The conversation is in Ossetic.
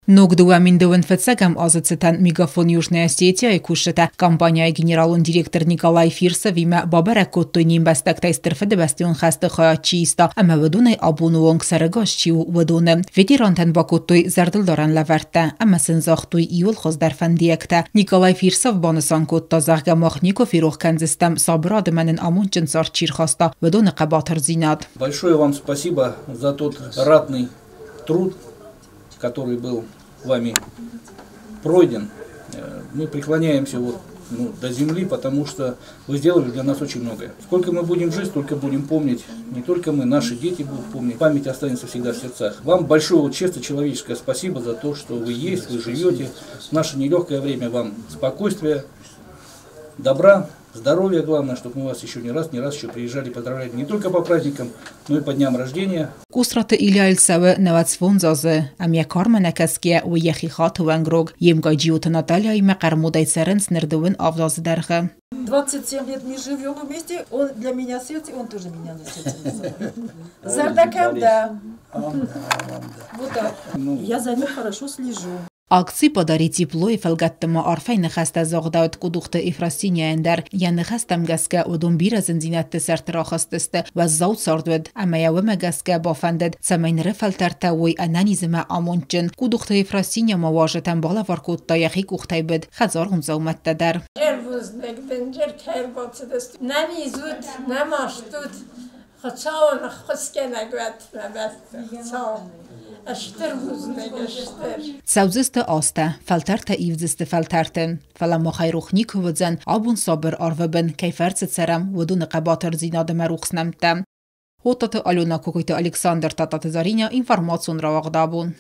Ног 2025 азы цытӕн Мегафон Южная Осетия-йы кусджытӕ компанийы генералон директор Николай Фирсовимӕ бабӕрӕг кодтой не мбӕстӕгтӕй Стыр Фыдыбӕстӕйон хӕсты хайад чи иста ӕмӕ уыдонӕй абоны онг сӕрӕгас чи у, уыдоны. Ветерантӕн бакодтой зӕрдылдарӕн лӕвӕрттӕ ӕмӕ сын загътой иууыл хуыздӕр фӕндиӕгтӕ. Николай Фирсов банысан кодта, зӕгъгӕ, мах никуы ферох кӕндзыстӕм, сабырады ӕмӕ нын амондджын цард чи рхаста, уыдоны хъӕбатырдзинад. Большое вам спасибо за тот ратный труд, который был вами пройден. Мы преклоняемся вот, ну, до земли, потому что вы сделали для нас очень многое. Сколько мы будем жить, столько будем помнить. Не только мы, наши дети будут помнить. Память останется всегда в сердцах. Вам большое вот, честно человеческое спасибо за то, что вы есть, вы живете. В наше нелегкое время вам спокойствия, добра, здоровья, главное, чтобы мы вас еще не раз, не раз еще приезжали поздравлять не только по праздникам, но и по дням рождения. Къусраты Ильяйыл цӕуы 95 азы, ӕмӕ йӕ кармӕ нӕ кӕсгӕйӕ уый йӕхи хаты уӕнгрог. Йе мкъай Джиоты Натальяимӕ хъӕрмудӕй цӕрынц ныр 27 азы дӕргъы. 27 лет мы живем вместе, он для меня сердце, он тоже меня на сердце называет. Зӕрдӕ кӕм дӕ? Вот так. Я за ним хорошо слежу. Акци «Подари тепло»-йы фӕлгӕтты ма арфӕйы ныхӕстӕ загъдӕуыд Къудухты Ефросиньяйӕн дӕр. Йӕ ныхӕстӕм гӕсгӕ уыдон бирӕ зындзинӕдты сӕрты рахызтысты, уӕззау цард уыд, ӕмӕ йӕ уымӕ гӕсгӕ бафӕндыд, цӕмӕй ныры фӕлтӕртӕ уой ӕнӕниз ӕмӕ амондджын. Къудухты Ефросинья ма уазджытӕн балӕвар кодта йӕхи къухтӕй быд хӕдзарон дзаумӕттӕ дӕр. Ӕрвузныг дынджыр кӕй ӕрбацыдысты. Нӕниз ут, нӕ маст ут, Хуыцауы ныххуысгӕнӕг уӕд мӕ бӕсты Хуыцау. Стыр бузныг, стыр. Цӕудзысты азтӕ, фӕлтӕртӕ ивдзысты фӕлтӕрты. Фӕлӕ махӕй рох никуы уыдзӕн, абон сабыр арвы бын кӕй фӕрцы цӕрӕм, уыдоны хъӕбатырдзинад ӕмӕ рухс нӕмттӕ. Хъотаты Алена, Кокойты Александр, Тататы Заринӕ, информацион рауагъд абон.